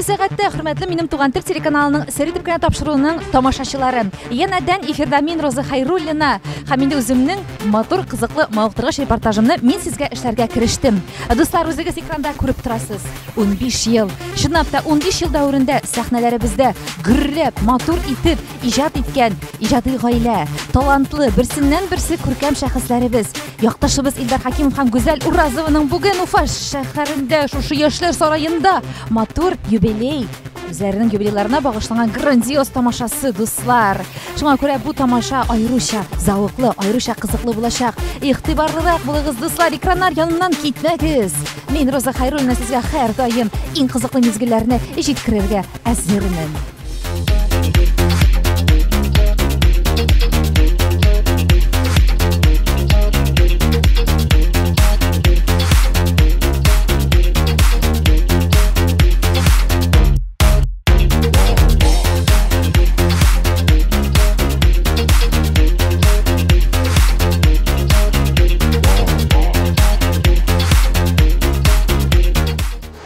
сәгатьтә, хөрмәтле минем Туган тел телеканалының сер итеп кенә тапшыруының тамашачылары. Янәдән эфирда мин Роза Хайруллина һәм инде үземнең матур, кызыклы, мавыктыргыч репортажымны мин сезгә эшләргә керештем. Дуслар, үзегез экранда күреп торасыз. 15 ел. Чынлап та 15 ел дәверендә сәхнәләребездә гөрләп, матур итеп иҗат иткән иҗади гаилә, талантлы, берсеннән-берсе күркәм шәхесләребез, якташыбыз Илдар Хакимов һәм Гүзәл Уразованың бүген Уфа шәһәрендә, шушы Яшьләр сараенда матур юбилей, үзләренең юбилейларына багышланган грандиоз тамашасы, дуслар. Шуңа күрә бу тамаша аеруча зәвыклы, аеруча кызыклы булачак. Игътибарлырак булыгыз, дуслар, экраннар яныннан китмәгез. Мин Роза Хайруллина сезгә һәрдаим иң кызыклы мизгелләрне җиткерергә әзермен.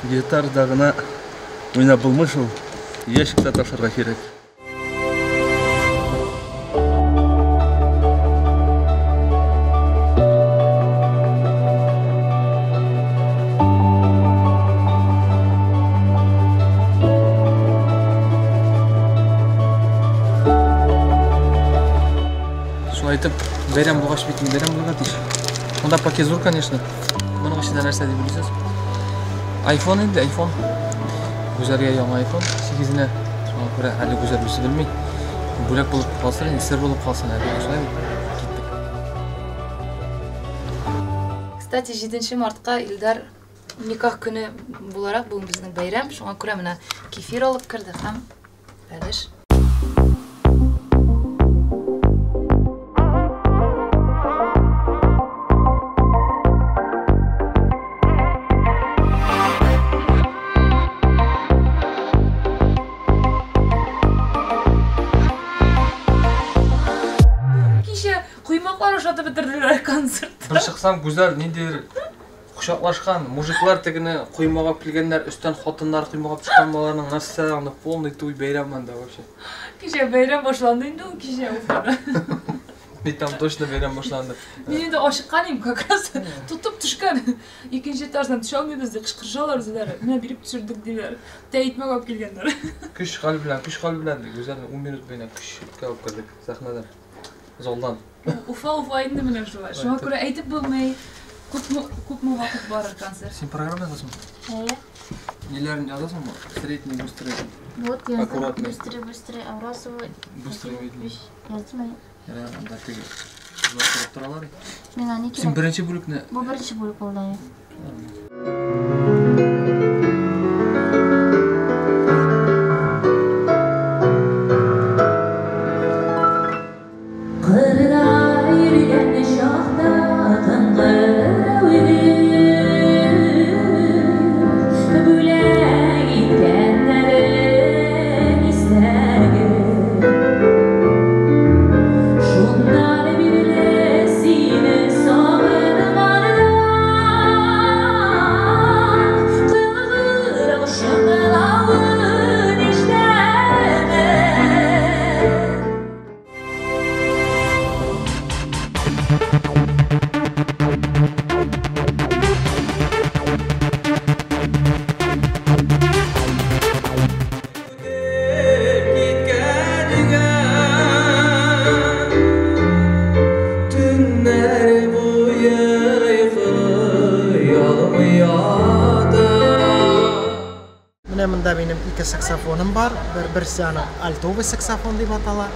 Гитарда гына уйнап булмый шул, ящикта ташларга кирәк. Шулай итеп, бәйрәм булгач бит инде бәйрәм булырга тиеш. Монда пакет зур, конечно. Моның эчендә нәрсә дип уйлыйсыз? Айфон инде, айфон. Гүзәлгә яңа айфон, 8-енә. Шуңа күрә әле Гүзәл үзе белми. Бүләк булып калсын, инде сер булып калсын әле. Шулай бит. Киттек. Кстати, 7 мартка Илдар никах көне буларак бүген безнең бәйрәм. Шуңа күрә менә кефир алып кердек һәм бәлеш. Кичә коймаклар ашатып бетерделәр концертта. Бер чыксам, Гүзәл ниндидер кочаклашкан мужиклар тегене коймага алып килгәннәр, өстән хатыннар коймага алып чыккан, балаларның нәрсә анда полный туй бәйрәм анда вообще. Кичә бәйрәм башланды инде ул кичә Уфада. И там точно бәйрәм башланды. Мин инде ашыккан идем как раз. Тотып төшкән. Икенче этаждан төшә алмыйбыз дип кычкырышалар үзләре. Менә биреп төшердек диләр. Тә икмәк алып килгәннәр. Көч хәл белән, көч хәл белән ди. Гүзәл 10 минут буена көчкә алып кердек сәхнәдән. Залдан. Уфа, Уфа инде менә шулай. Шуңа күрә әйтеп булмый. Күпме вакыт барыр концерт? Син программа язасыңмы? Әйе. Ниләрен язасыңмы? Средний, быстрый. Вот яздым. Аккуратный. Быстрый, быстрый, Аврасова. Быстрый, видно. Яздым әле. Ярар, анда теге кызлар торып торалар. Миңа ни Син кирәк? беренче бүлекне Бу беренче бүлек булды, әйе. Кырда йөргән чакта кыңгырау бүләк иткәннәрең истәге. Шуннан бирле сине сагынганнан кыңгырау шыңгыравын ишетәмен. Төннәр буе йоклый алмый ятам. Менә монда минем ике саксофоным бар. Берсе аны альтовый саксофон дип атала.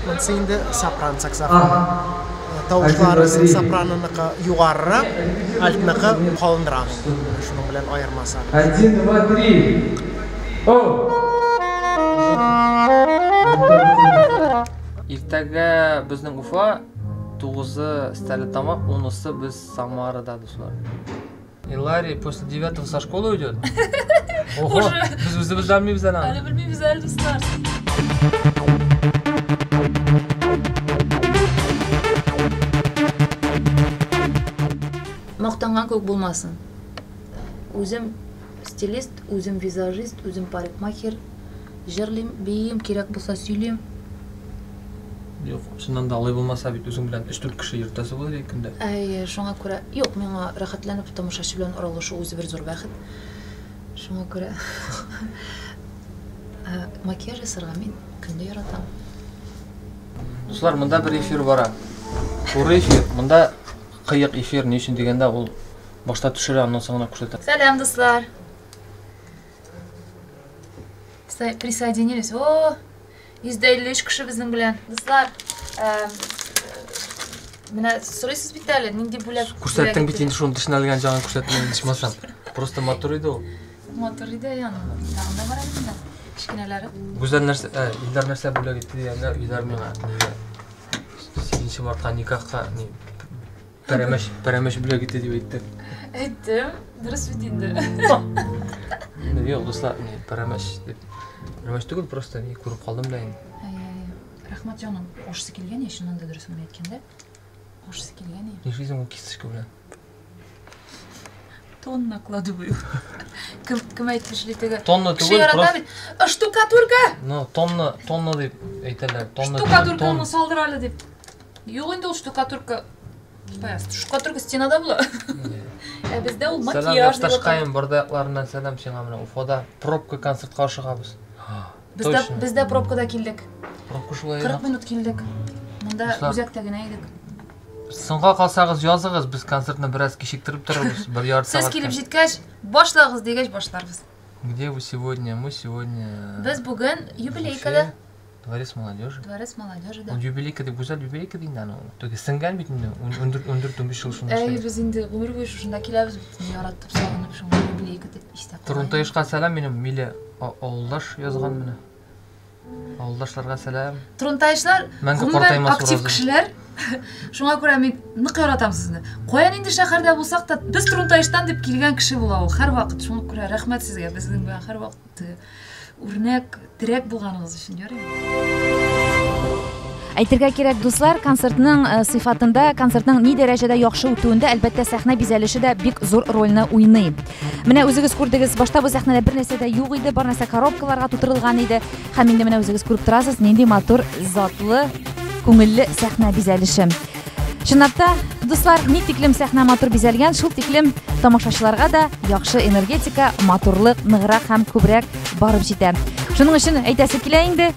Монысы инде сопран саксофон. Тавышлары сопраноныкы югарырак, альтныкы калынрак. Шуның белән аермасы. 1, 2, 3. О! Иртәгә безнең Уфа, 9-ы Стәрлетамак, 10-ысы без Самарада, дуслар. Илари после 9-го со школы уйдет? Ого, Уже. без үзебез белмибез әле аны. Әле белмибез әле, дуслар. Мактанган күк булмасын. Үзем стилист, үзем визажист, үзем парикмахер. Җырлыйм, биим, кирәк булса сөйлим. Юк, чыннан да алай булмаса бит үзең белән 3-4 кеше йөртәсе булыр иде көндә. Әйе, шуңа күрә, юк, миңа рәхәтләнеп тамашачы белән аралашу үзе бер зур бәхет. Шуңа күрә макияж ясарга мин көндә яратам. Дуслар, монда бер эфир бара. Туры эфир. Монда кыек эфир, ни өчен дигәндә, ул башта төшерә, аннан соң гына күрсәтә. Сәлам, дуслар. Присоединились. О, 153 кеше безнең белән. Дуслар, менә сорыйсыз бит әле, нинди бүләк. Күрсәттең бит инде шуны тешен алган җагын күрсәтмәдең ичмасам. Просто матур иде ул. Матур иде, яны. Тагын да бар әле монда. Кечкенәләре. Гүзәл нәрсә, Илдар нәрсә бүләк итте дигәндә, Илдар миңа нигә 8 мартка никахка ни пәрәмәч, пәрәмәч бүләк итте дип әйтте. Әйттем, дөрес бит инде. Юк, дуслар, ни пәрәмәч дип. Пәрәмәч түгел, просто ни күреп калдым да инде. Әй, рәхмәт җаным. Ашысы килгән я, чыннан да дөресен генә әйткәндә. Ашысы килгән я. Нишлисең ул кисточка белән? Тонна накладываю. Кем кем әйтмешли теге? Тонна Кеше түгел, ярата просто бит. Штукатурка! Ну, тонна, тонна дип әйтәләр. Тонна түгел, Штукатурканы тон. салдыр әле дип. Юк инде ул штукатурка. Кая, штукатурка стенада була. Ә бездә ул Сәлам, макияж дип атала. якташкаем, Бардаякларыннан сәлам сиңа менә Уфада пробка концертка ашыгабыз. Бездә Точно. бездә пробкада килдек. Пробка шулай. 40 минут килдек. Монда Дуслар. үзәктә генә идек. Соңга калсагыз языгыз, без концертны бераз кичектереп торырбыз, бер ярты Сез сәгатькә. килеп җиткәч, башлагыз дигәч башларбыз. Где вы сегодня? Мы сегодня Без бүген юбилейкада. Дворец молодежи. Дворец молодежи, да. Ул юбилейка дип, гүзәл юбилейка ди инде аны. Теге сеңгән бит инде, 14-15 ел шунда Әй, эшләгән. без инде гомер буе шушында киләбез бит, яратып, сагынып, шуңа юбилейка дип истә калган. Трунтаешка сәлам минем миле авылдаш язган менә. Авылдашларга сәлам. Трунтаешлар Мәңге гомумән картаймас актив ураза. кешеләр. Шуңа күрә мин нык яратам сезне. Каян инде шәһәрдә булсак та, без Трунтаештан дип килгән кеше була ул һәрвакыт. Шуңа күрә рәхмәт сезгә, безнең белән һәрвакыт үрнәк, терәк булганыгыз өчен, ярыймы? Әйтергә кирәк, дуслар, концертның сыйфатында, концертның ни дәрәҗәдә яхшы үтүендә, әлбәттә, сәхнә бизәлеше дә бик зур рольне уйный. Менә үзегез күрдегез, башта бу сәхнәдә бер нәрсә дә юк иде, бар нәрсә коробкаларга тутырылган иде. Һәм инде менә үзегез күреп торасыз, нинди матур, затлы, күңелле сәхнә бизәлеше. Чынлап та, дуслар, ни тиклем сәхнә матур бизәлгән, шул тиклем тамашачыларга да яхшы энергетика, матурлык ныграк һәм күбрәк барып җитә. Шуның өчен әйтәсе килә инде,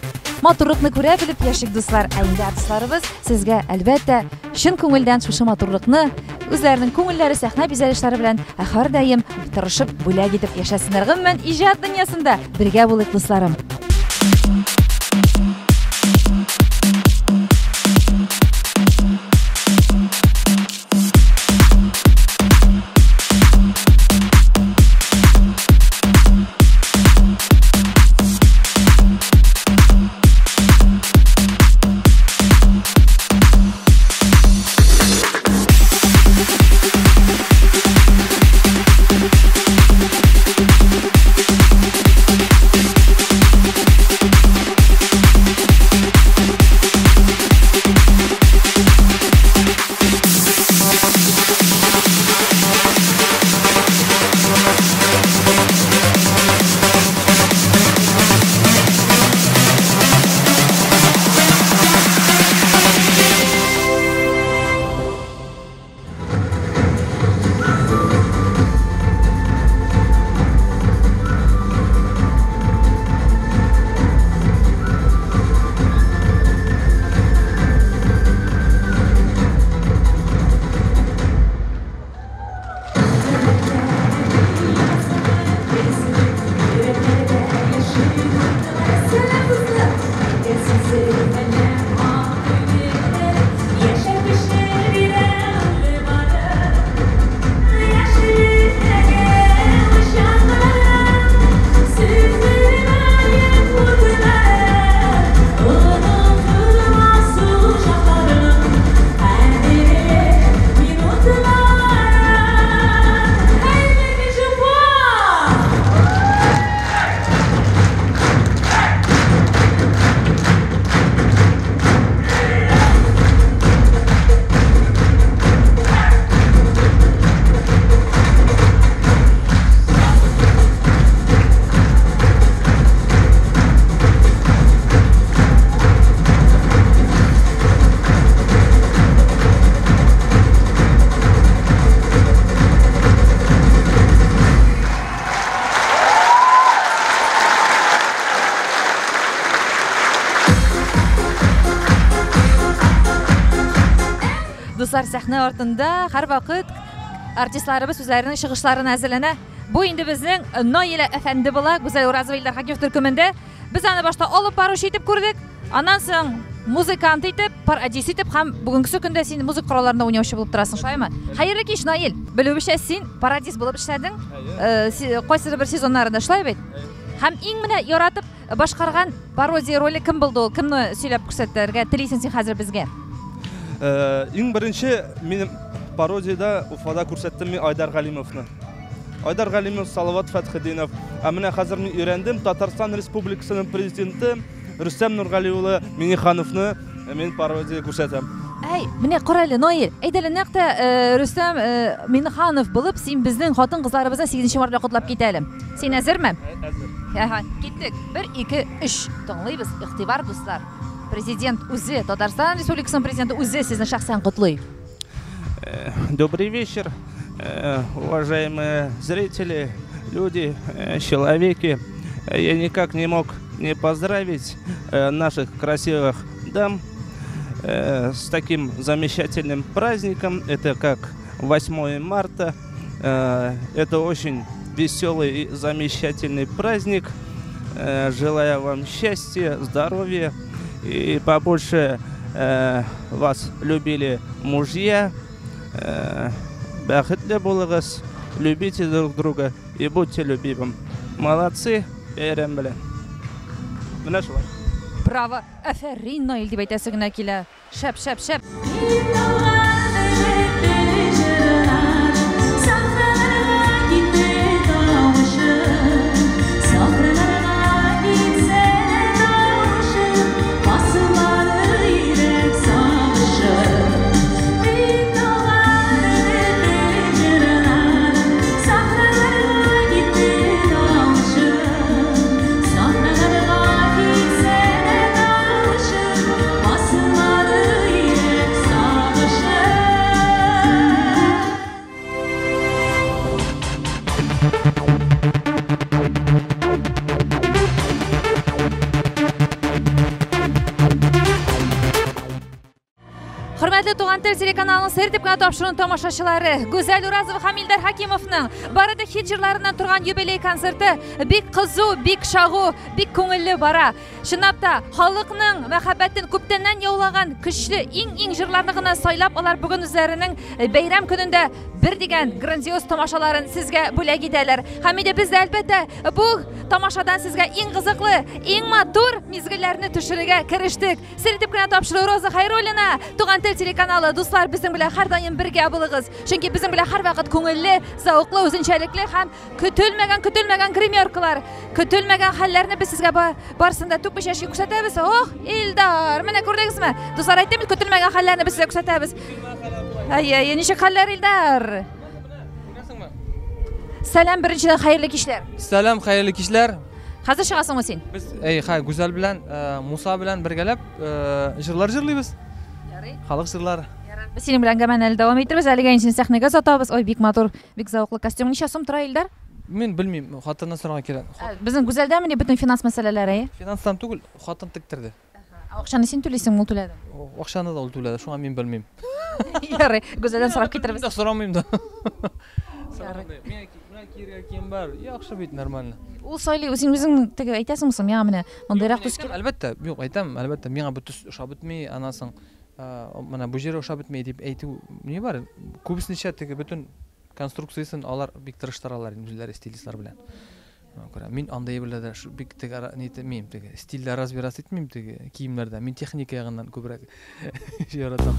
матурлыкны күрә белеп яшик, дуслар. Ә инде артистларыбыз сезгә, әлбәттә, чын күңелдән шушы матурлыкны үзләренең күңелләре сәхнә бизәлешләре белән һәрдаим тырышып бүләк итеп яшәсеннәр. Гомумән, иҗат дөньясында бергә булыйк, дусларым. Дуслар, сәхнә артында һәрвакыт артистларыбыз үзләренең чыгышларына әзерләнә. Бу инде безнең Наилә әфәнде була, Гүзәл Уразова Илдар Хакимов төркемендә. Без аны башта алып баручы итеп күрдек, аннан соң музыкант итеп, пародист итеп һәм бүгенгесе көндә син музыка коралларында уйнаучы булып торасың, шулаймы? Хәерле кич, Наил. Белүемчә, син пародист булып эшләдең. Кайсыдыр бер сезоннарында, шулай бит? Һәм иң менә яратып башкарган пародия роле кем булды ул? Кемне сөйләп күрсәтергә телисең син хәзер безгә? Иң беренче минем пародиядә Уфада күрсәттем мин Айдар Галимовны. Айдар Галимов, Салават Фәтхетдинов. Ә менә хәзер мин өйрәндем Татарстан Республикасының президенты Рөстәм Нургали улы Миңнехановны мин пародия күрсәтәм. Әй, менә кара әле, Наил, әйдә әле нәкъ тә Рөстәм Миңнеханов булып, син безнең хатын-кызларыбызны 8 март белән котлап кит әле. Син әзерме? Әзер. Әһә, киттек. 1, 2, 3. Тыңлыйбыз. Игътибар, дуслар. Президент үзе, Татарстан Республикасының президенты үзе сезне шәхсән котлый. Добрый вечер, уважаемые зрители, люди, человеки. Я никак не мог не поздравить наших красивых дам с таким замечательным праздником. Это как 8 марта. Это очень веселый и замечательный праздник. Желаю вам счастья, здоровья и побольше вас любили мужья. Бәхетле булыгыз, любите друг друга и будьте любимым. Молодцы, бәйрәм белән. Менә шулай. Браво, афәрин, Наил дип әйтәсе генә килә. Шәп, шәп, шәп. Хөрмәтле Туган тел телеканалының сер дип кенә тапшыруын тамашачылары, Гүзәл Уразова һәм Илдар Хакимовның бары тик хит җырларыннан торган юбилей концерты бик кызу, бик шагу, бик күңелле бара. Чынлап та, халыкның мәхәббәтен күптәннән яулаган көчле иң-иң җырларны гына сайлап, алар бүген үзләренең бәйрәм көнендә бер дигән грандиоз тамашаларын сезгә бүләк итәләр. Һәм инде без дә әлбәттә бу тамашадан сезгә иң кызыклы, иң матур мизгелләрне төшерергә керештек. Сер итеп кенә тапшыру Роза Хайруллина, Туган тел телеканалы. Дуслар, безнең белән һәрдаим бергә булыгыз. Чөнки безнең белән һәрвакыт күңелле, зәвыклы, үзенчәлекле һәм көтелмәгән гримеркалар, көтелмәгән хәлләрне без сезгә барысын да түкми чәчми күрсәтәбез. Ох, Илдар, менә күрдегезме? Дуслар, әйтәм бит, көтелмәгән хәлләрне без сезгә күрсәтәбез. Әй, әй, ничек хәлләр, Илдар? Сәлам, беренчедән хәерле кичләр. Сәлам, хәерле кичләр. Хәзер чыгасыңмы син? Без, әй, хай, Гүзәл белән, Муса белән бергәләп, җырлар җырлыйбыз. Ярый. Халык җырлары. Ярар. Без синең белән әңгәмәне әле дәвам иттербез. Әлегә инде сине сәхнәгә озатабыз. Ой, бик матур, бик зәвыклы костюм. Ничә сум тора, Илдар? Мин белмим, хатыннан сорарга кирәк. Безнең Гүзәлдә менә бөтен финанс мәсьәләләре, әйе? Финанстан түгел, хатын тектерде. Акчаны син түлисең, ул түләде. Акчаны да ул түләде, шуңа мин белмим. Ярый, Гүзәлдән сорап китербез. Мин дә сорамыйм да. Миңа киергә кием бар, яхшы бит, нормально. Ул сайлый, син үзең теге әйтәсеңме соң, миңа менә мондыйрак төс кирәк? Әлбәттә, юк, әйтәм, әлбәттә, миңа бу төс ошап бетми, аннан соң менә бу җире ошап бетми дип әйтү ни бар? Күбесенчә теге бөтен конструкциясен алар бик тырыштыралар инде үзләре стилистлар белән. Күрә, мин андый әйберләрдә бик теге ни итмим, теге стильдә разбираться итмим теге киемнәрдә. Мин техника ягыннан күбрәк яратам.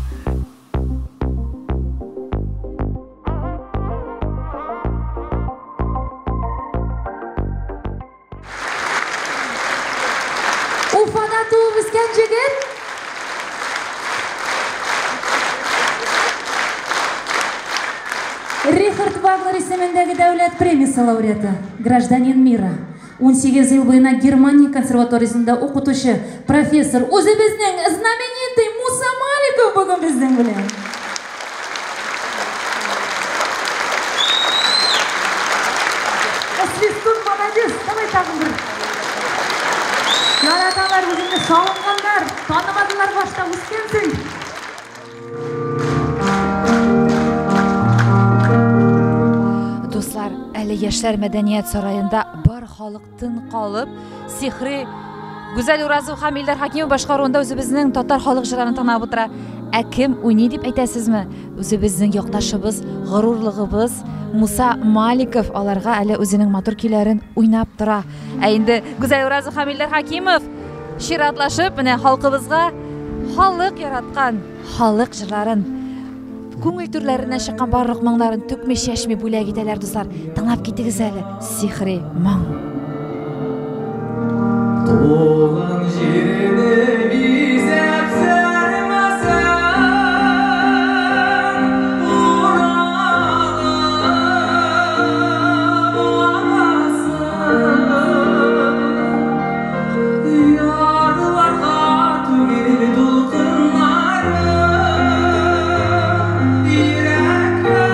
Уфада туып үскән җегет. Рихард Вагнер исемендәге дәүләт премиясе лауреаты, гражданин мира. 18 ел буена Германия консерваториясендә укытучы, профессор, үзебезнең знаменитый Муса Маликов бүген безнең белән. Свистун, молодец, давай тагын бер. Яраталар үзеңне, сагынганнар, танымадылар башта, үскәнсең. Әле Яшьләр мәдәният сараенда бар халык тын калып, сихри Гүзәл Уразова һәм Илдар Хакимов башкаруында үзебезнең татар халык җырларын тыңлап утыра. Ә кем уйный дип әйтәсезме? Үзебезнең якташыбыз, горурлыгыбыз Муса Маликов аларга әле үзенең матур көйләрен уйнап тора. Ә инде Гүзәл Уразова һәм Илдар Хакимов чиратлашып менә халкыбызга халык яраткан халык җырларын күңел түрләреннән чыккан барлык моңнарын түкми чәчми бүләк итәләр, дуслар. Тыңлап китегез әле, сихри моң. Туган җирне бизәп сәрмәсәң, Уралым буламасың. Ярларга түгел дулкыннары, Йөрәккә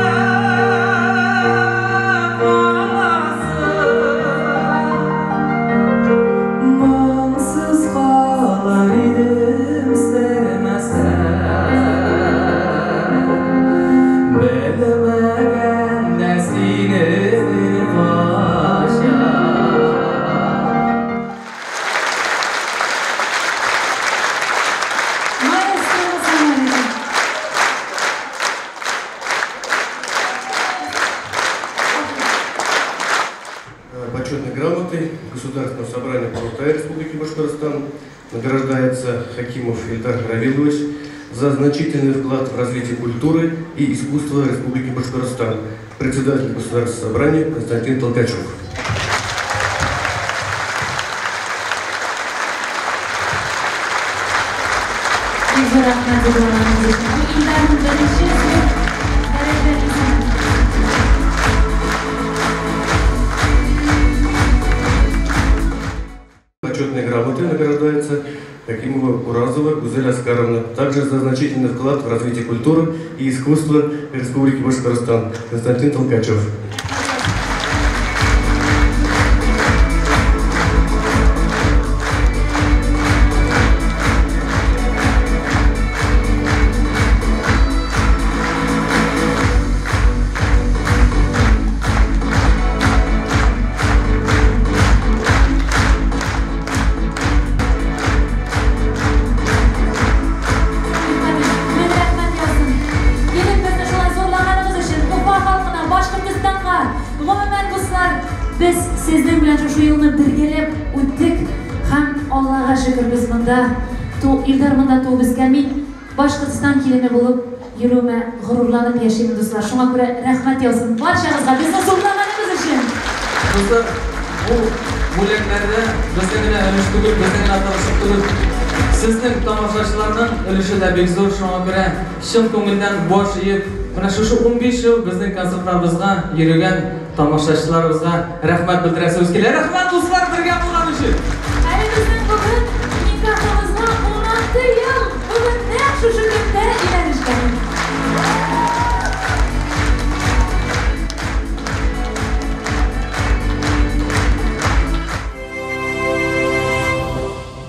каласың. Моңсыз калыр идем сөрмәсәң, Белмәгәндә сине качан. Маэстро Муса Маликов. Почетной грамотой Государственного собрания Курултая Республики Башкортостан награждается Хакимов Ильдар Равилович за значительный вклад в развитие культуры и искусства Республики Башкортостан. Председатель Государственного собрания Константин Толкачев. Бик зур рәхмәт зурлаганыгыз өчен. Бу Илдарның беренче зур дәрәҗәле исеме. Почетной грамотой награждается Хакимова Уразова Гузель Аскаровна, также за значительный вклад в развитие культуры и искусства Республики Башкортостан. Константин Толкачев. Мең рәхмәт яусын. Килеп безне шулай зурлаганыгыз өчен Уфа халкына, Башкортостанга, гомумән, дуслар, без сезнең белән шушы юлны бергәләп үттек һәм Аллага шөкер без монда, ту Илдар монда туып үскән. Мин Башкортостан килене булып йөрүемә горурланып яшим, дуслар. Шуңа күрә рәхмәт яусын барчагызга безне зурлаганыгыз өчен. Дуслар, бу бүләкләрдә безнең генә өлеш түгел, безнең генә тырышлык түгел. Сезнең тамашачыларның өлеше дә бик зур, шуңа күрә чын күңелдән баш иеп, менә шушы 15 ел безнең концертларыбызга йөрегән тамашачыларыбызга рәхмәт белдерәсебез килә. Рәхмәт, дуслар, бергә булган өчен. Әле безнең бүген никахыбызга 16 ел. Бүген нәкъ шушы көндә өйләнешкән.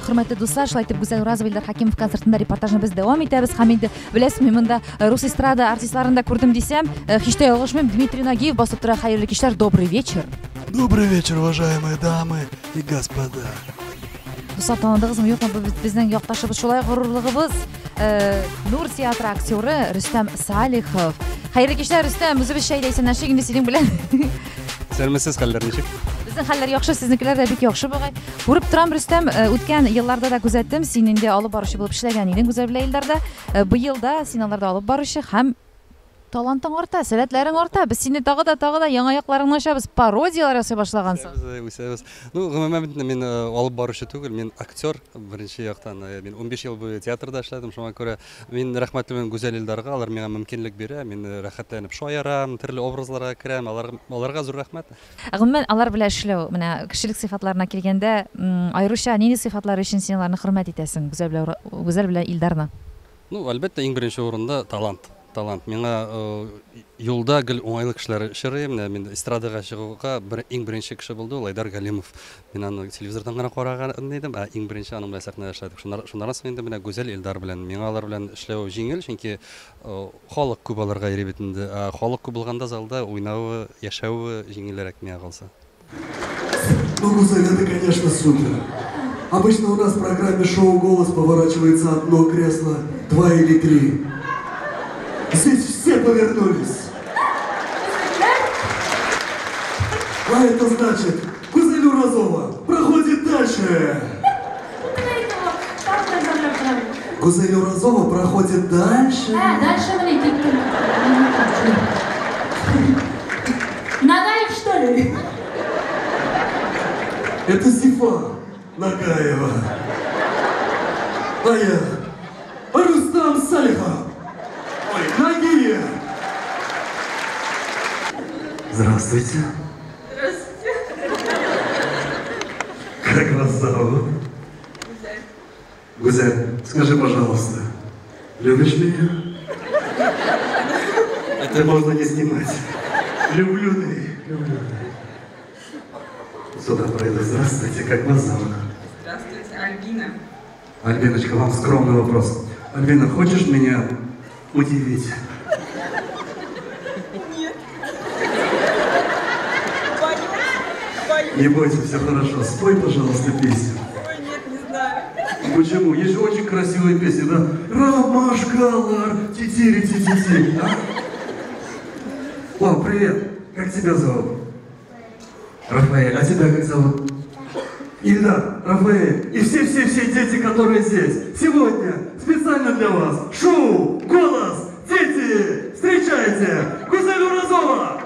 Хөрмәтле дуслар, шулай итеп Гүзәл Уразова, Илдар Хакимов концертында репортажны без дәвам итәбез. Һәм инде беләсезме, мин монда рус эстрада артистларын да күрдем дисәм, һич тә ялгышмыйм. Дмитрий Нагиев басып тора. Хәерле кичләр, добрый вечер. Добрый вечер, уважаемые дамы и господа. Дуслар, таныдыгызмы, юкмы? Бу бит безнең якташыбыз, шулай горурлыгыбыз, Нур театры актеры Рөстәм Салихов. Хәерле кичләр, Рөстәм, үзебезчә әйләйсән, инде синең белән. Исәнмесез, хәлләр ничек? Безнең хәлләр яхшы, сезнекеләр дә бик яхшы бугай. Күреп торам, Рөстәм, үткән елларда да күзәттем, син инде алып баручы булып эшләгән идең Гүзәл белән Илдарда. Быел да син аларда алып баручы һәм талантың арта, сәләтләрең арта. Без сине тагы да, тагы да яңа якларыңны ачабыз. Пародиялар ясый башлагансың. Үсәбез, үсәбез. Ну, гомумән бит мин алып баручы түгел, мин актер беренче яктан. Мин 15 ел буе театрда эшләдем, шуңа күрә мин рәхмәтлемен Гүзәл Илдарга, алар миңа мөмкинлек бирә, мин рәхәтләнеп шаярам, төрле образларга керәм, аларга зур рәхмәт. Гомумән, алар белән эшләү, менә кешелек сыйфатларына килгәндә, аеруча нинди сыйфатлар өчен син аларны хөрмәт итәсең, Гүзәл белән Илдарны? Ну, әлбәттә, иң беренче урында талант. Талант. Миңа юлда гел уңайлы кешеләр очрый. Менә мин эстрадага чыгуга бер иң беренче кеше булды ул Айдар Галимов. Мин аны телевизордан гына караган идем, ә иң беренче аның белән сәхнәдә эшләдек. Шуннан шуннан соң инде менә Гүзәл Илдар белән. Миңа алар белән эшләү җиңел, чөнки халык күп аларга йөри бит инде. Ә халык күп булганда залда уйнавы, яшәве җиңелрәк миңа калса. Ну, Гузель, это, конечно, супер. Обычно у нас в программе шоу «Голос» поворачивается одно кресло, два или три. Здесь все повернулись. А это значит, Гузель Уразова проходит дальше. Гузель Уразова проходит дальше. А, дальше мне Нагаев, что ли? Это Зифа Нагаева. А я Рустам Салихов. Ой, Нагиев. Здравствуйте. Здравствуйте. Как вас зовут? Гузель. Гузель, скажи, пожалуйста, любишь меня? Это можно не снимать. Люблю ты, люблю ты. Сюда пройду. Здравствуйте, как вас зовут? Здравствуйте, Альбина. Альбиночка, вам скромный вопрос. Альбина, хочешь меня удивить? Нет. Боюсь, боюсь. Не бойся, все хорошо. Спой, пожалуйста, песню. Ой, нет, не знаю. Почему? Есть же очень красивые песни, да? Ромашкалар, титири тити. А? О, привет. Как тебя зовут? Рафаэль. А тебя как зовут? Ильдар, Рафаэль и все-все-все дети, которые здесь. Сегодня специально для вас шоу «Голос. Дети». Встречайте Гузель Уразова!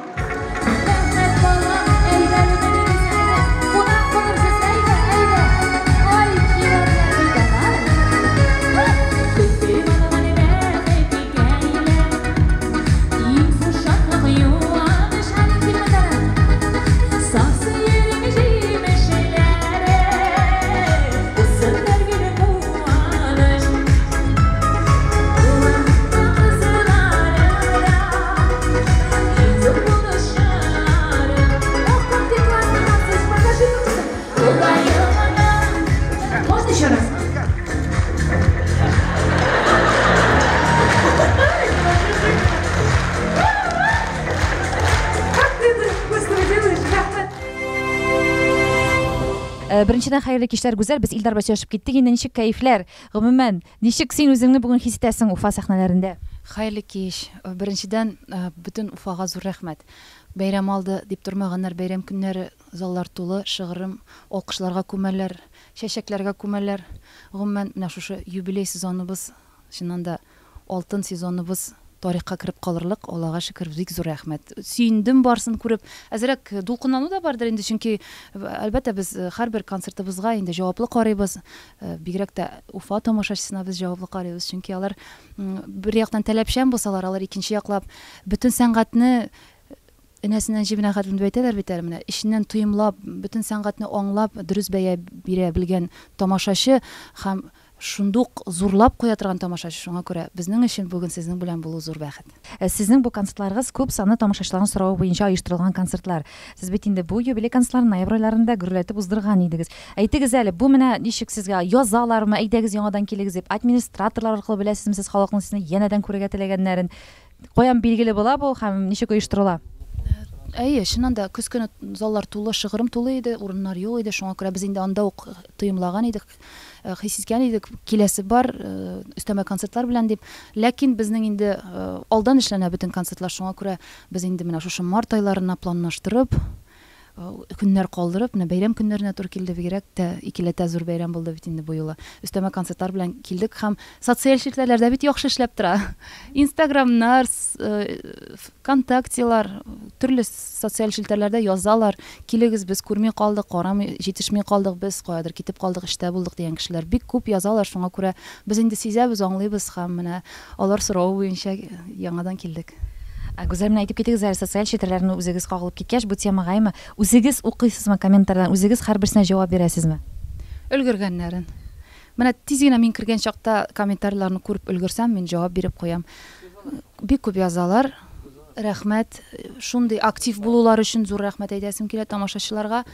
Можно еще раз? Как ты это быстро делаешь, Рәхмәт. Беренчедән, хәерле кичләр, Гүзәл. Без Илдар белән сөйләшеп киттек. Инде ничек кәефләр? Гомумән, ничек син үзеңне бүген хис итәсең Уфа сәхнәләрендә? Хәерле кич. Беренчедән, бөтен Уфага зур рәхмәт. Бәйрәм алды дип тормаганнар, бәйрәм көннәре заллар тулы, шыгрым, алкышларга күмәләр, чәчәкләргә күмәләр. Гомумән, менә шушы юбилей сезоныбыз, чыннан да алтын сезоныбыз тарихка кереп калырлык, Аллага шөкер, бик зур рәхмәт. Сөендем барсын күреп. Әзрәк дулкынлану да бардыр инде, чөнки әлбәттә без һәрбер концертыбызга инде җаваплы карыйбыз. Бигрәк тә Уфа тамашачысына без җаваплы карыйбыз, чөнки алар бер яктан таләпчән булсалар, алар икенче яклап бөтен сәнгатьне энәсеннән җебенә хәтле дип әйтәләр бит әле, менә эченнән тоемлап, бөтен сәнгатьне аңлап, дөрес бәя бирә белгән тамашачы һәм шундук зурлап куя торган тамашачы. Шуңа күрә безнең өчен бүген сезнең белән булу зур бәхет. Сезнең бу концертларыгыз күп санлы тамашачыларның соравы буенча оештырылган концертлар. Сез бит инде бу юбилей концертларын ноябрь айларында гөрләтеп уздырган идегез. Әйтегез әле, бу менә ничек сезгә язалармы, әйдәгез яңадан килегез дип, администраторлар аркылы беләсезме сез халыкның сезне янәдән күрергә теләгәннәрен? Каян билгеле була бу һәм ничек оештырыла? Әйе, чыннан да көз көне заллар тулы, шыгрым тулы иде, урыннар юк иде, шуңа күрә без инде анда ук тоемлаган идек, хис иткән идек, киләсе бар, өстәмә концертлар белән дип. Ләкин безнең инде алдан эшләнә бөтен концертлар, шуңа күрә без инде менә шушы март айларына планлаштырып, көннәр калдырып, менә бәйрәм көннәренә туры килде, бигрәк тә икеләтә зур бәйрәм булды бит инде бу юлы. Өстәмә концертлар белән килдек һәм социаль челтәрләрдә бит яхшы эшләп тора. Инстаграмнар, ВКонтактелар, төрле социаль челтәрләрдә язалар. Килегез, без күрми калдык, карамый, җитешми калдык, без каядыр китеп калдык, эштә булдык дигән кешеләр бик күп язалар. Шуңа күрә без инде сизәбез, аңлыйбыз һәм менә алар соравы буенча яңадан килдек. Гүзәл, менә әйтеп китегез әле, социаль челтәрләрне үзегез кагылып киткәч, бу темага әйме, үзегез укыйсызмы комментарийларны, үзегез һәрберсенә җавап бирәсезме? Өлгергәннәрен. Менә тиз генә мин кергән чакта комментарийларны күреп өлгерсәм, мин җавап биреп куям. Бик күп язалар. Рәхмәт. Шундый актив булулары өчен зур рәхмәт әйтәсем килә тамашачыларга.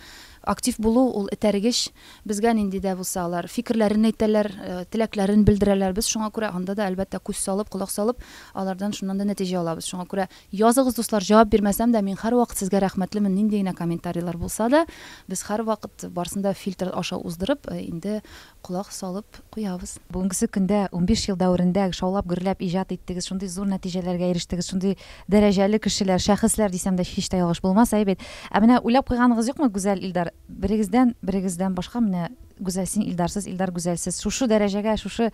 Актив булу ул этәргеч. Безгә нинди дә булса алар фикерләрен әйтәләр, теләкләрен белдерәләр. Без шуңа күрә анда да, әлбәттә, күз салып, колак салып, алардан шуннан да нәтиҗә алабыз. Шуңа күрә языгыз, дуслар, җавап бирмәсәм дә, мин һәрвакыт сезгә рәхмәтлемен, нинди генә комментарийлар булса да, без һәрвакыт барысын да фильтр аша уздырып, инде колак салып куябыз. Бүгенгесе көндә, 15 ел дәверендә шаулап-гөрләп иҗат иттегез, шундый зур нәтиҗәләргә ирештегез, шундый дәрәҗәле кешеләр, шәхесләр дисәм дә һич тә ялгыш булмас, әйе бит? Ә менә уйлап куйганыгыз юкмы, Гүзәл, Илдар, берегездән, берегездән башка менә Гүзәл син Илдарсыз, Илдар Гүзәлсез шушы дәрәҗәгә, шушы,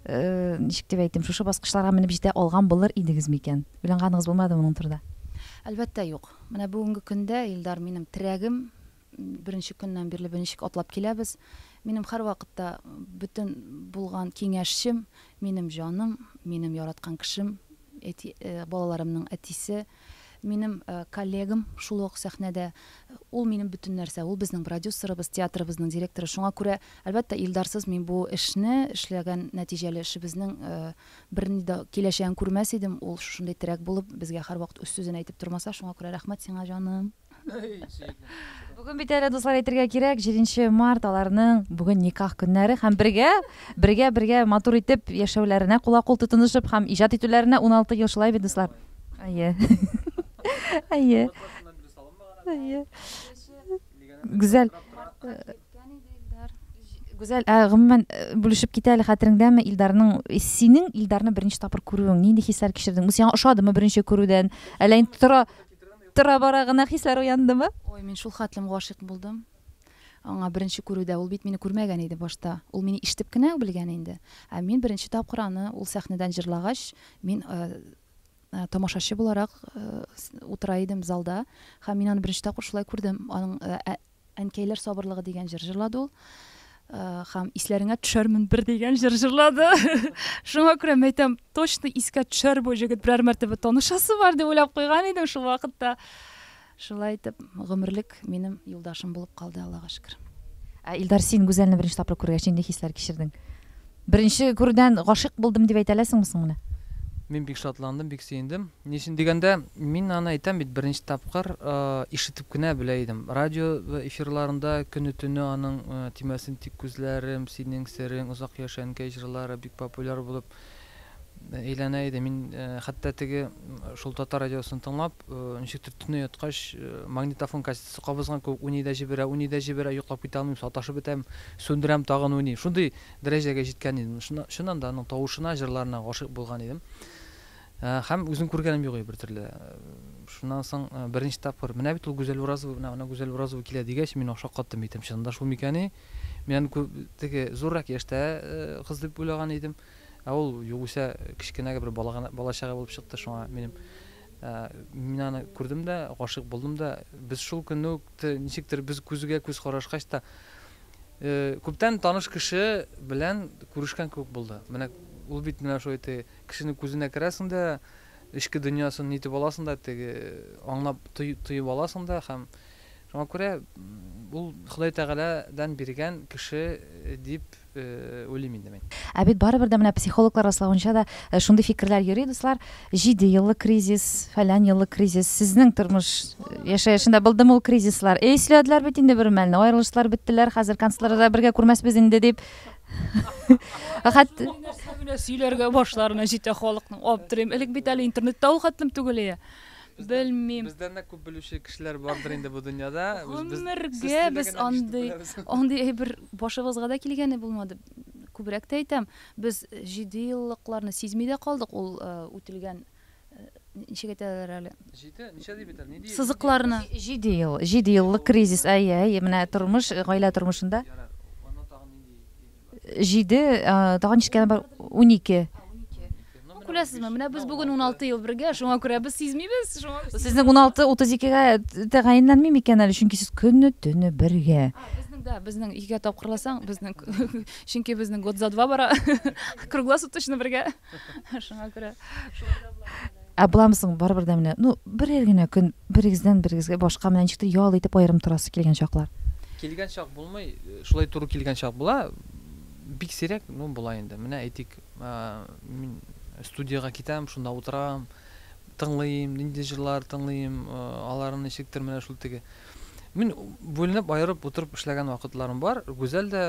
ничек дип әйтим, шушы баскычларга менеп җитә алган булыр идегез микән? Уйланганыгыз булмадымы моның турыда? Әлбәттә, юк. Менә бүгенге көндә Илдар минем терәгем, Беренче көннән бирле без ничек атлап киләбез. Минем һәрвакытта бөтен булган киңәшчем, минем җаным, минем яраткан кешем, әти, балаларымның әтисе, минем коллегам шул ук сәхнәдә. Ул минем бөтен нәрсә, ул безнең продюсерыбыз, театрыбызның директоры. Шуңа күрә, әлбәттә, Илдарсыз мин бу эшне, эшләгән нәтиҗәле эшебезнең берни дә киләчәген күрмәс идем. Ул шушындый терәк булып, безгә һәрвакыт үз сүзен әйтеп тормаса, шуңа күрә рәхмәт сиңа, җаным. Бүген бит әле, дуслар, әйтергә кирәк, 7 март аларның бүген никах көннәре һәм бергә, бергә, бергә матур итеп яшәүләренә кула-кул тотынышып һәм иҗат итүләренә 16 ел шулай бит, дуслар? Әйе. Әйе. Әйе. Гүзәл. Гүзәл, ә гомумән бүлешеп кит әле, хәтереңдәме Илдарның, синең Илдарны беренче тапкыр күрүең, нинди хисләр кичердең? Ул сиңа ошадымы беренче күрүдән? Әллә инде тора Тора-бара гына хисләр уяндымы? Ой, мин шул хәтлем гашыйк булдым аңа беренче күрүдә. Ул бит мине күрмәгән иде башта. Ул мине ишетеп кенә белгән инде. Ә мин беренче тапкыр аны ул сәхнәдән җырлагач, мин тамашачы буларак утыра идем залда. Һәм мин аны беренче тапкыр шулай күрдем. Аның Әнкәйләр сабырлыгы дигән җыр җырлады ул. Һәм Исләреңә төшәрмен бер дигән җыр җырлады. Шуңа күрә мин әйтәм, точно искә төшәр бу җегет, берәр мәртәбә танышасы бар дип уйлап куйган идем шул вакытта. Шулай итеп, гомерлек минем юлдашым булып калды, Аллага шөкер. Ә Илдар, син Гүзәлне беренче тапкыр күргәч, нинди хисләр кичердең? Беренче күрүдән гашыйк булдым дип әйтә аласыңмы соң моны? Мин бик шатландым, бик сөендем. Ни өчен дигәндә, мин аны әйтәм бит, беренче тапкыр ишетеп кенә белә идем. Радио эфирларында көне-төне аның Тимәсен тик күзләрем, Синең серең, Озак яшә, әнкәй җырлары бик популяр булып әйләнә иде. Мин хәтта теге шул татар радиосын тыңлап, ничектер төнлә яткач, магнитофон кассетасы кабызган кебек уйный да җибәрә, уйный да җибәрә, йоклап китә алмыйм, саташып бетәм, сүндерәм, тагын уйный. Шундый дәрәҗәгә җиткән идем. Чыннан да аның тавышына, җырларына гашыйк булган идем. Һәм үзен күргәнем юк иде бертөрле. Шуннан соң беренче тапкыр, менә бит ул Гүзәл Уразова, менә менә Гүзәл Уразова килә дигәч, мин шаккаттым әйтәм, чынында шул микәнни? Мин аны теге зуррак яшьтә кыз дип уйлаган идем. Ә ул югыйсә кечкенә бер бала гына, балачага булып чыкты, шуңа минем мин аны күрдем дә, гашыйк булдым да. Без шул көнне үк ничектер без күзгә күз карашкач та күптән таныш кеше белән күрешкән кебек булды. Менә ул бит менә шулай теге кешенең күзенә керәсең дә, эчке дөньясын нитеп аласың да, теге аңлап тоеп аласың да һәм шуңа күрә ул Ходай Тәгаләдән биргән кеше дип уйлыйм инде мин. Ә бит барыбер дә менә психологлар раславынча да шундый фикерләр йөри, дуслар, җидееллык кризис, фәлән еллык кризис. Сезнең тормыш яшәешендә булдымы ул кризислар? Эй, сөйләделәр бит инде бер мәлне, аерылыштылар, беттеләр, хәзер концертларда бергә күрмәсбез инде дип. Хәт Нәрсә генә сөйләргә башларына җитә халыкның, аптырыйм. Элек бит әле интернет та ул хәтлем түгел иде. Белмим. Бездән дә күп белүче кешеләр бардыр инде бу дөньяда. Гомергә без андый, андый әйбер башыбызга да килгәне булмады. Күбрәк тә әйтәм, без җидееллыкларны сизми дә калдык, ул үтелгән, ничек әйтәләр әле? Җиде, ничә дип әйтәләр? Нинди? Сызыкларны. Җидеел, җидееллык кризис, әйе, әйе, менә тормыш, гаилә тормышында. Җиде, тагын ничек кенә бар, 12. Ну, күрәсезме, менә без бүген 16 ел бергә, шуңа күрә без сизмибез, шуңа. Сезнең 16 32-гә тәгаенләнми микән әле, чөнки сез көне төне бергә. Безнең да, безнең икегә тапкырласаң, безнең, чөнки безнең год за два бара, круглосуточно бергә. Шуңа күрә шулай да була. Ә буламы соң барыбер дә менә, ну, берәр генә көн берегездән берегезгә башка менә ничектер ял итеп аерым торасы килгән чаклар? Килгән чак булмый, шулай туры килгән чак була. Бик сирәк, ну, була инде. Менә әйтик, мин студиягә китәм, шунда утырам, тыңлыйм, нинди җырлар тыңлыйм, аларын ничектер менә шул теге. Мин бүленеп, аерып утырып эшләгән вакытларым бар. Гүзәл дә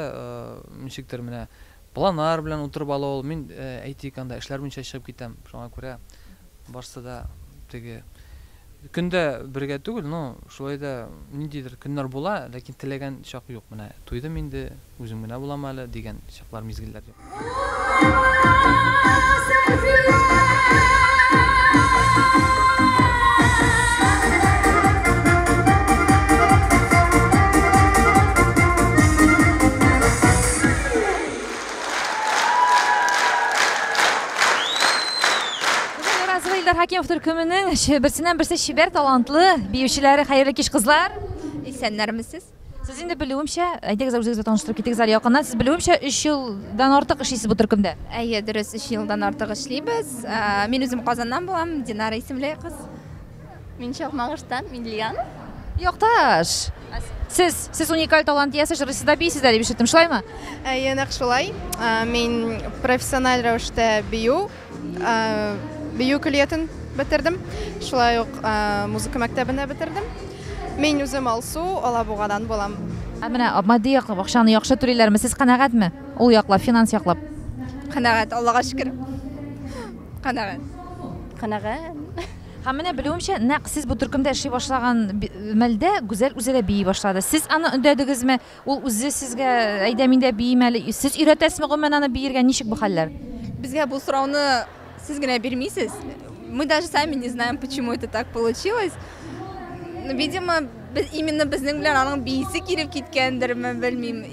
ничектер менә планнар белән утырып ала ул. Мин әйтик, анда эшләр буенча чыгып китәм. Шуңа күрә барсы да теге көндә бергә түгел, но шулай да ниндидер көннәр була, ләкин теләгән чак юк. Менә туйдым инде, үзем генә булам әле дигән чаклар, мизгелләр юк. Илдар Хакимов төркеменең берсеннән берсе чибәр, талантлы биючеләре. Хәерле кич, кызлар. Исәннәрмесез? Сез инде белүемчә, әйдәгез үзегезне таныштырып китегез әле якыннан. Сез белүемчә 3 елдан артык эшлисез бу төркемдә. Әйе, дөрес, 3 елдан артык эшлибез. Мин үзем Казаннан булам, Динара исемле кыз. Мин Чакмагыштан, мин Лиана. Якташ. Сез уникаль талант иясе, җырлыйсыз да, биисез дә дип ишеттем, шулаймы? Әйе, нәкъ шулай. Мин профессиональ рәвештә бию көллиятен бетердем. Шулай ук музыка мәктәбен дә бетердем. Мин үзем Алсу, Алабугадан булам. Ә менә матди яклап акчаны яхшы түлиләрме? Сез канәгатьме? Ул яклап, финанс яклап. Канәгать, Аллага шөкер. Канәгать. Канәгать. Һәм менә белүемчә, нәкъ сез бу төркемдә эшли башлаган мәлдә Гүзәл үзе дә бии башлады. Сез аны өндәдегезме? Ул үзе сезгә, әйдә мин дә биим әле. Сез өйрәтәсезме гомумән аны биергә? Ничек бу хәлләр? Безгә бу сорауны сез генә бирмисез. Мы даже сами не знаем, почему это так получилось. Видимо, именно безнең белән аның биисе килеп киткәндерме, белмим.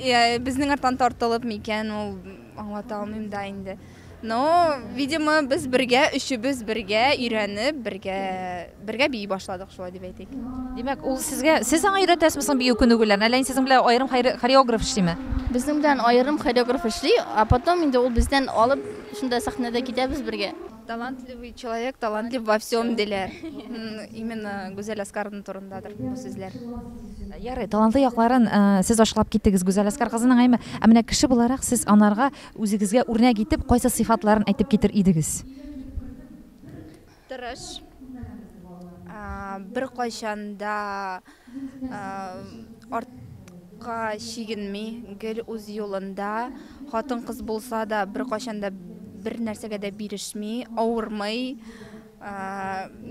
Безнең арттан тартылып микән, ул аңлата алмыйм да инде. Но, видимо, без бергә, өчебез бергә өйрәнеп, бергә бии башладык, шулай дип әйтик. Димәк, ул сезгә, сез аңа өйрәтәсезме соң бию күнегүләрен? Әллә инде сезнең белән аерым хореограф эшлиме? Безнең белән аерым хореограф эшли, а потом инде ул бездән алып, шунда сәхнәдә китәбез бергә. Талантливый человек, талантлив во всем диләр. Именно Гүзәл Аскаровна турындадыр бу сүзләр. Ярый, талантлы якларын сез ачыклап киттегез Гүзәл Аскар кызының, әйме? Ә менә кеше буларак сез анарга үзегезгә үрнәк итеп кайсы сыйфатларын әйтеп китер идегез? Тырыш. Бер кайчан да артка чигенми, гел үз юлында. Хатын-кыз булса да бер кайчан да бер нәрсәгә дә бирешми, авырмый,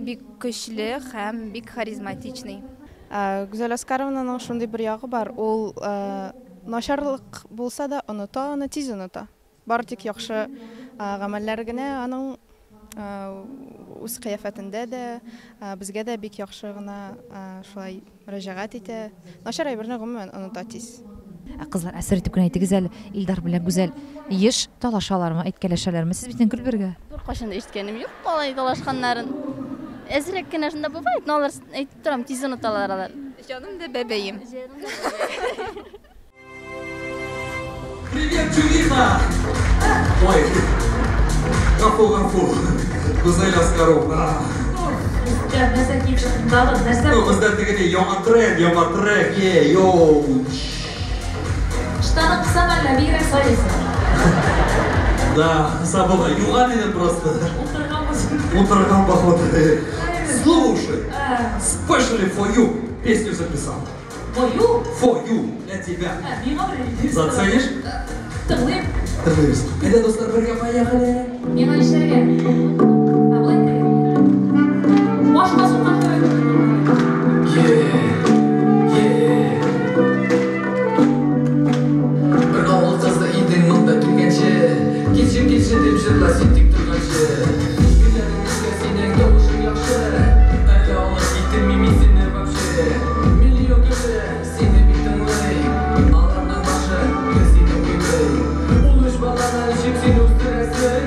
бик көчле һәм бик харизматичный. Гүзәл Аскаровнаның шундый бер ягы бар, ул начарлык булса да оныта, аны тиз оныта. Бары тик яхшы гамәлләр генә аның үз кыяфәтендә дә, безгә дә бик яхшы гына шулай мөрәҗәгать итә. Начар әйберне гомумән оныта тиз. Кызлар, әсер итеп кенә әйтегез әле, Илдар белән Гүзәл еш талашалармы, әйткәләшәләрме? Сез бит гел бергә. Бер кайчан да ишеткәнем юк алай талашканнарын. Әзрәк кенә шунда бывает, но алар әйтеп торам, тиз оныталар алар. Җаным да бәбәем. Привет, чувиха! Ой, гафу, гафу. Гүзәл Аскаровна. Нәрсә киеп чыктың, нәрсә? Ну, бездә тегене яңа тренд, яңа трек, е, йоу. Штаны кысам әллә, бигрәк сайлыйсың. Да, сабыла. Юган идем просто. Утырган булсын. Утырган походу. Слушай, specially for you песню записал. For you? For you, для тебя. Заценишь? Тыңлыйм. Тыңлыйбыз. Әйдә, дуслар, бергә поехали. Миңа нишләргә? Ә болай итәргә. Башка суккан кебек. Бер авыл кызы идең монда килгәнче, килче, килче дип җырла син тик торганчы. Гөлләрең нечкә синең тавышың яхшы, әллә алып киттем мин сине вообще. Миллион кеше сине бит тыңлый, аларның башы гел сине уйлый. Ул өч баланы ничек син үстерәсең?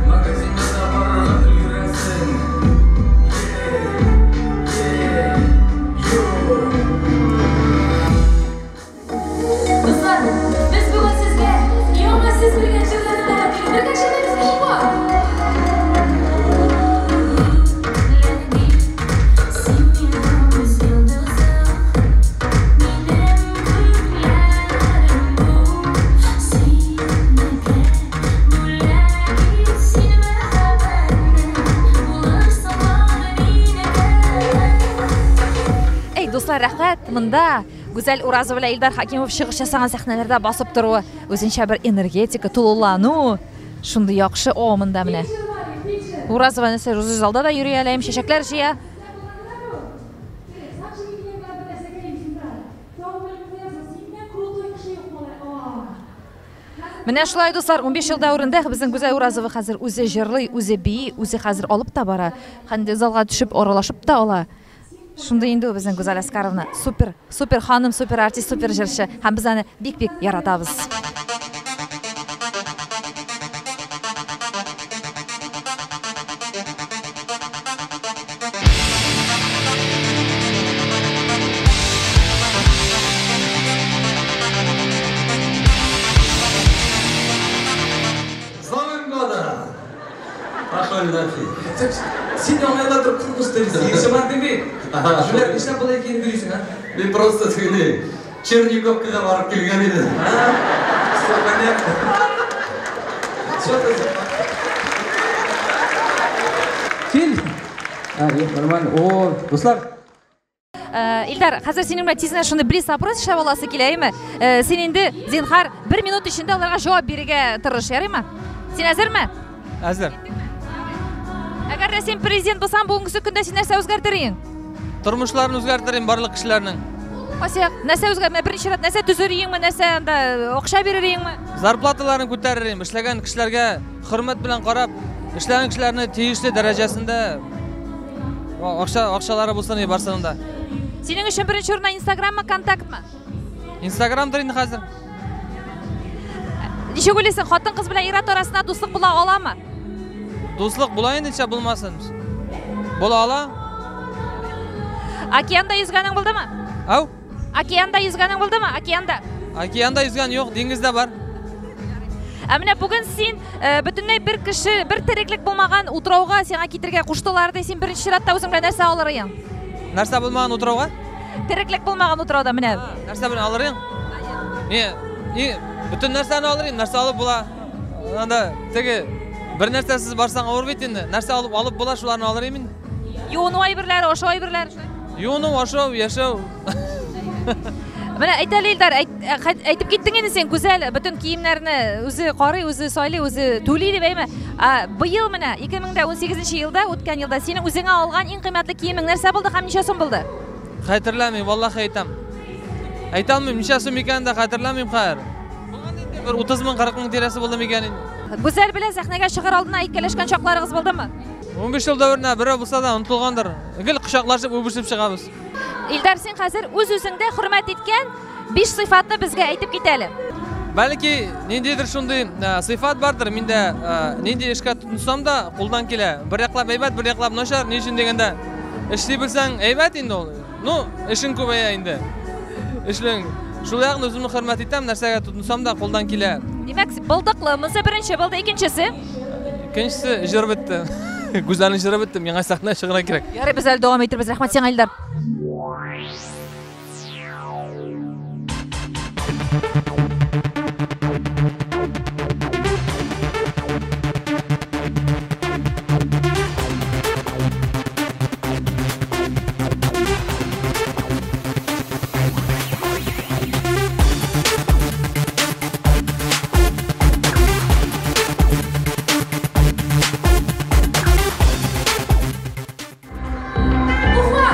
Магазинга да барырга өлгерәсең. дуслар, рәхәт монда. Гүзәл Уразова белән Илдар Хакимов чыгыш ясаган сәхнәләрдә басып торуы үзенчә бер энергетика, тулылану. Шундый яхшы, о, монда менә. Уразова нәрсә, үзе залда да йөри әле, чәчәкләр җыя. Менә шулай, дуслар, 15 ел дәверендә безнең Гүзәл Уразова хәзер үзе җырлый, үзе бии, үзе хәзер алып та бара. Һәм дә залга төшеп аралашып та ала. Шундый инде ул безнең Гүзәл Әскаровна. Супер, супер ханым, супер артист, супер җырчы. Һәм без аны бик-бик яратабыз. С Новым годом! Пошел нафиг. Син яңа елда торып куркыныч дисең. Егетче дип бит. Җүләр, нишләп болай киенеп йөрисең, а? Мин просто теге Черниговкага барып килгән идем. Все понятно. Что ты за... Кил. А, юк, нормально. О, дуслар. Илдар, хәзер синең белән тиз генә шундый блиц-опрос эшләп аласы килә, әйеме? Син инде, зинһар, бер минут эчендә аларга җавап бирергә тырыш, ярыймы? Син әзерме? Әзер. Әгәр дә син президент булсаң, бүгенге көндә син нәрсә үзгәртер идең? Тормышларын үзгәртер идем барлык кешеләрнең. Кайсы як? Нәрсә үзгәр? Менә беренче рәт нәрсә төзер идеңме, нәрсә анда акча бирер идеңме? Зарплаталарын күтәрер идем, эшләгән кешеләргә хөрмәт белән карап, эшләгән кешеләрне тиешле дәрәҗәсендә акча акчалары булсын и барсының да. Синең өчен беренче урында Инстаграммы, Контактмы? Инстаграмдыр инде хәзер. Ничек уйлыйсың, хатын-кыз белән ир-ат арасында дуслык була аламы? Дуслык була инде, ничә булмасын. Була ала. Океанда йөзгәнең булдымы? Ау? Океанда йөзгәнең булдымы? Океанда. Океанда йөзгән юк, диңгездә бар. Ә менә бүген син бөтенләй бер кеше, бер тереклек булмаган утрауга сиңа китергә куштылар ди, син беренче чиратта үзең белән нәрсә алыр идең? Нәрсә булмаган утрауга? Тереклек булмаган утрауда менә. Нәрсә белән алыр идең? Не, не, бөтен нәрсәне алыр идем, нәрсә алып була? Анда теге бер нәрсәсез барсаң авыр бит инде. Нәрсә алып алып була, шуларны алыр идем инде. Юыну әйберләре, ашау әйберләре. Юыну, ашау, яшәү. Менә әйт әле, Илдар, әйтеп киттең инде син, Гүзәл, бөтен киемнәрне үзе карый, үзе сайлый, үзе түли дип, әйме? Быел менә 2018 елда, үткән елда синең үзеңә алган иң кыйммәтле киемең нәрсә булды һәм ничә сум булды? Хәтерләмим, валлахи әйтәм. Әйтә алмыйм, ничә сум икәнен дә хәтерләмим хәзер. Булган инде бер 30 мең, 40 мең тирәсе булды микән инде. Гүзәл белән сәхнәгә чыгар алдына әйткәләшкән чакларыгыз булдымы? 15 ел дәверенә берәү булса да онытылгандыр. Гел кочаклашып, үбешеп чыгабыз. Илдар, син хәзер үз-үзеңдә хөрмәт иткән 5 сыйфатны безгә әйтеп кит әле. Бәлки ниндидер шундый сыйфат бардыр, миндә нинди эшкә тотынсам да кулдан килә. Бер яклап әйбәт, бер яклап начар, ни өчен дигәндә, эшли белсәң әйбәт инде ул. Ну, эшең күбәя инде. Эшлең. Шул ягын үземне хөрмәт итәм, нәрсәгә тотынсам да кулдан килә. Димәк, булдыклы, монысы беренче булды, икенчесе? Икенчесе җыр бетте. Гүзәлнең җыры бетте, миңа сәхнә чыгырга кирәк. Ярый, без әле дәвам итербез. Рәхмәт сиңа, Илдар. Уфа!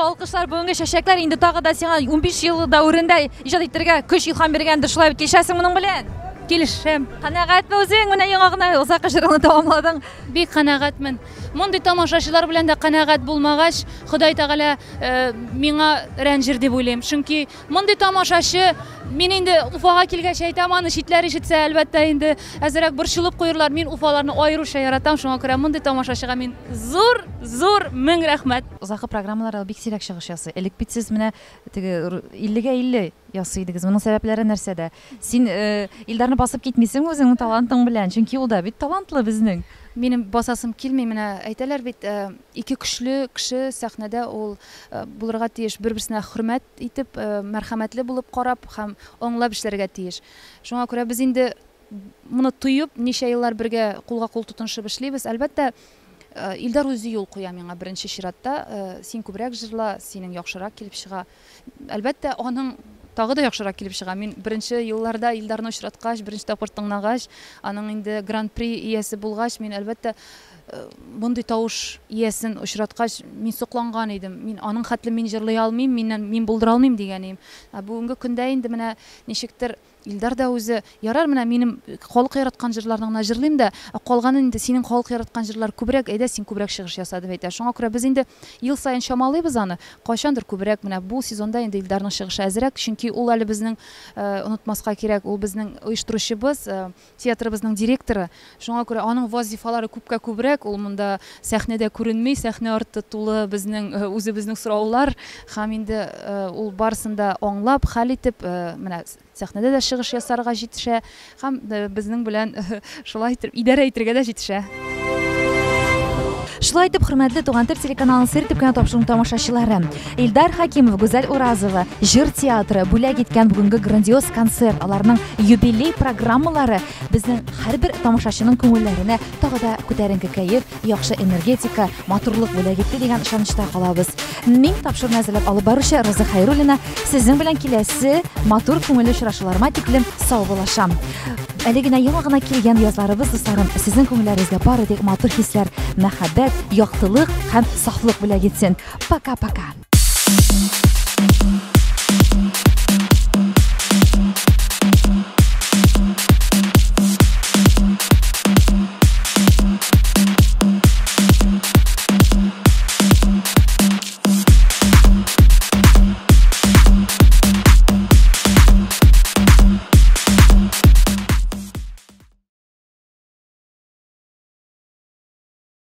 алкышлар, бүгенге чәчәкләр инде тагы да сиңа 15 ел дәверендә иҗат итәргә көч, илһам биргәндер. Шулай бит, килешәсең моның белән? Килешәм. Канәгатьме үзең? Менә яңа гына озак җырыңны тәмамладың. Бик канәгатьмен. Мондый тамашачылар белән дә канәгать булмагач, Ходай Тәгалә э, миңа рәнҗер дип уйлыйм. Чөнки мондый тамашачы, мин инде Уфага килгәч әйтәм аны, читләр ишетсә, әлбәттә инде әзрәк борчылып куерлар. Мин Уфаларны аеруча яратам, шуңа күрә мондый тамашачыга мин зур, зур мең рәхмәт. Озакы программаларда бик сирәк чыгыш ясый. Элек бит сез менә теге 50-гә 50 ясый идегез. Моның сәбәпләре нәрсәдә? Син э, Илдарны басып китмисеңме үзеңнең талантың белән? Чөнки ул да бит талантлы безнең. Минем басасым килми, менә әйтәләр бит, э, ике көчле кеше сәхнәдә ул э, булырга тиеш, бер-берсенә хөрмәт итеп, э, мәрхәмәтле булып карап һәм аңлап эшләргә тиеш. Шуңа күрә без инде моны тоеп, ничә еллар бергә кулга-кул тотынышып эшлибез. Әлбәттә, Илдар үзе юл куя миңа беренче чиратта, син күбрәк җырла, синең яхшырак килеп чыга. Әлбәттә, аның тагы да яхшырак килеп чыга. Мин беренче елларда Илдарны очраткач, беренче тапкыр тыңлагач, аның инде гран-при иясе булгач, мин, әлбәттә, мондый тавыш иясен очраткач, мин сокланган идем. Мин аның хәтле мин җырлый алмыйм, миннән мин булдыра алмыйм дигән идем. Ә бүгенге көндә инде менә ничектер Илдар да үзе, ярар, менә минем халык яраткан җырларны гына җырлыйм да, ә калганын инде синең халык яраткан җырлар күбрәк, әйдә син күбрәк чыгыш яса, дип әйтә. Шуңа күрә без инде ел саен чамалыйбыз аны. Кайчандыр күбрәк, менә бу сезонда инде Илдарның чыгышы әзрәк, чөнки ул әле безнең, онытмаска кирәк, ул безнең оештыручыбыз, театрыбызның директоры. Шуңа күрә аның вазифалары күпкә күбрәк, ул монда сәхнәдә күренми, сәхнә арты тулы безнең үзебезнең сораулар һәм инде ул барысын да аңлап, хәл итеп, менә сәхнәдә дә чыгыш ясарга җитешә һәм безнең белән шулай итеп идарә итергә дә җитешә. Шулай итеп, хөрмәтле Туган тел телеканалын сер итеп кенә тапшыруның тамашачылары, Илдар Хакимов, Гүзәл Уразова, Җыр театры бүләк иткән бүгенге грандиоз концерт, аларның юбилей программалары безнең һәрбер тамашачының күңелләренә тагы да күтәренке кәеф, яхшы энергетика, матурлык бүләк итте дигән ышанычта калабыз. Мин тапшыруны әзерләп алып баручы Роза Хәйруллина сезнең белән киләсе матур күңелле очрашуларыма тиклем саубуллашам. Әле генә яңа гына килгән язларыбыз, дусларым, сезнең күңелләрегезгә бары тик матур хисләр, мәхәббәт, яктылык һәм сафлык бүләк итсен. Пока-пока.